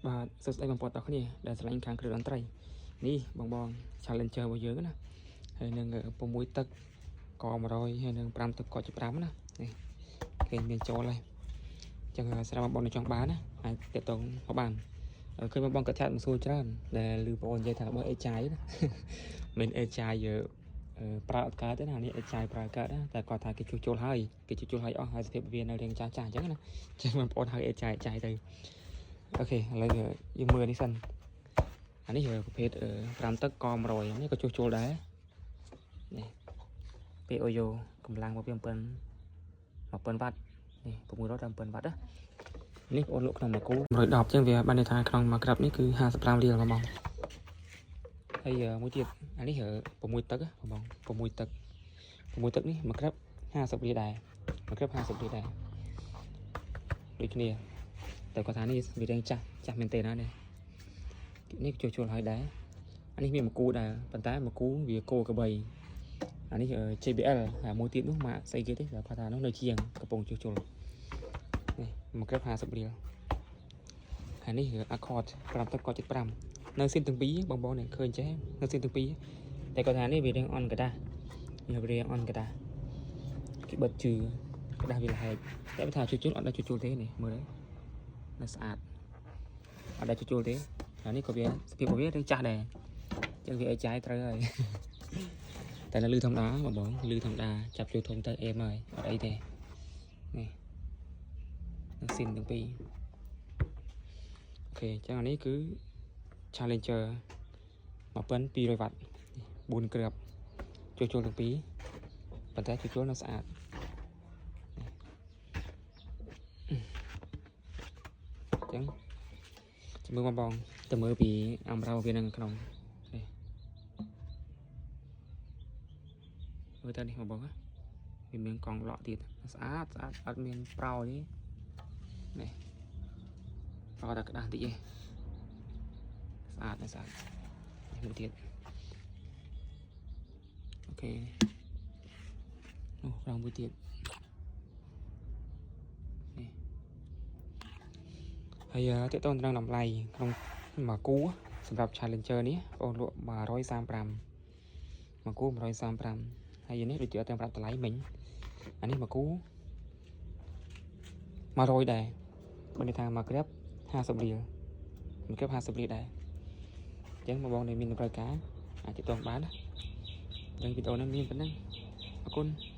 បាទសួស្តីបងប្អូនទាំងគ្នាដែលស្រឡាញ់ខាងគ្រឿងតន្ត្រីនេះបងបង Challenger របស់យើងណាហើយនឹង6ទឹកក100ហើយនឹង5ទឹកក75ណានេះគេមានចូលហើយអញ្ចឹងសម្រាប់បងបងនៅចង់បានណាអាចតាក់ទងមកបានឃើញបងបងគាត់ chat មកសួរច្រើនដែលឮបងប្អូននិយាយថារបស់ AI ណា មិន AI យើប្រើអត់កើតទេណានេះ AI ប្រើកើតណាតែគាត់ថាគេជួសជុលហើយគេជួសជុលហើយអស់ហើយសភាពវានៅរាងចាស់ចាស់អញ្ចឹងណាអញ្ចឹងបងប្អូនហៅ AI ចាយទៅ OK ឥឡូវយើងមើលនេះសិនអានេះប្រភេទ5ទឹកក100នេះក៏ជួសជុលដែរនេះ POYO កម្លាំងមកពី7 1000វ៉ាត់នេះ607វ៉ាត់ណានេះបងលក់ក្នុងមួយគូ110អញ្ចឹងវាបានន័យថាក្នុងមួយក្រាប់នេះគឺ55រៀលបងបងហើយមួយទៀតអានេះ6ទឹកបងបង6ទឹក6ទឹកនេះមួយក្រាប់50រៀលដែរមួយក្រាប់50រៀលដែរដូចគ្នា តែគាត់ថានេះវារាងចាស់ចាស់មែនទេណានេះនេះជួសជុលហើយដែរអានេះមានមួយគូដែរប៉ុន្តែមួយគូវាគោក្របីអានេះ JBL ហើយមួយទៀតនោះម៉ាកស្អីគេទេតែគាត់ថានោះនៅជាងកំពុងជួសជុលនេះមួយគ្រាប់50រៀលហើយនេះ Accord 5ទឹកក75នៅស៊ីនទាំងពីរបងប្អូននេះឃើញចេះនៅស៊ីនទាំងពីរតែគាត់ថានេះវារាងអន់กระដាស់វារាងអន់กระដាស់គេបិទជឿกระដាស់វាលហែកតែបើថាជួសជុលអត់ដល់ជួសជុលទេនេះមើលទៅនៅស្អាតអត់ដែលជួសជុលទេហើយនេះក៏វាសភាពរបស់វារាងចាស់ដែរអញ្ចឹងវាអីចាយត្រូវហើយ តែនៅលឺធម្មតាបងបងលឺធម្មតាចាប់ជួធំទៅអេមហើយអត់អីទេនេះនឹងស៊ីនទាំងពីរ OK អញ្ចឹងអានេះគឺ Challenger 1200វ៉ាត់4គ្រាប់ជួសជុលទាំងពីរប៉ុន្តែជួសជុលនៅស្អាតអញ្ចឹងជំរឿបងបងទៅមើលពីអំរៅវានឹងក្នុងនេះមើលទៅនេះបងបងណាវាមានកង់លក់ទៀតស្អាតស្អាតអត់មានប្រោទេនេះប្រោតែក្តាស់តិចទេស្អាតណាស់ស្អាតនេះមួយទៀត OK នោះក្រោមមួយទៀតនេះហើយតើតើត្រង់តម្លៃក្នុងមួយគូសម្រាប់ Challenger នេះបងលក់135មួយគូ135ហើយនេះដូចជាអត់ទាំងប្រាប់តម្លៃមិញអានេះមួយគូ100ដែរបើន័យថាមួយគ្រាប់50រៀលមួយគ្រាប់50រៀលដែរអញ្ចឹងបងបងដែលមានតម្រូវការអាចទាក់ទងបានណាអញ្ចឹងវីដេអូនេះមានប៉ុណ្ណឹងអរគុណ។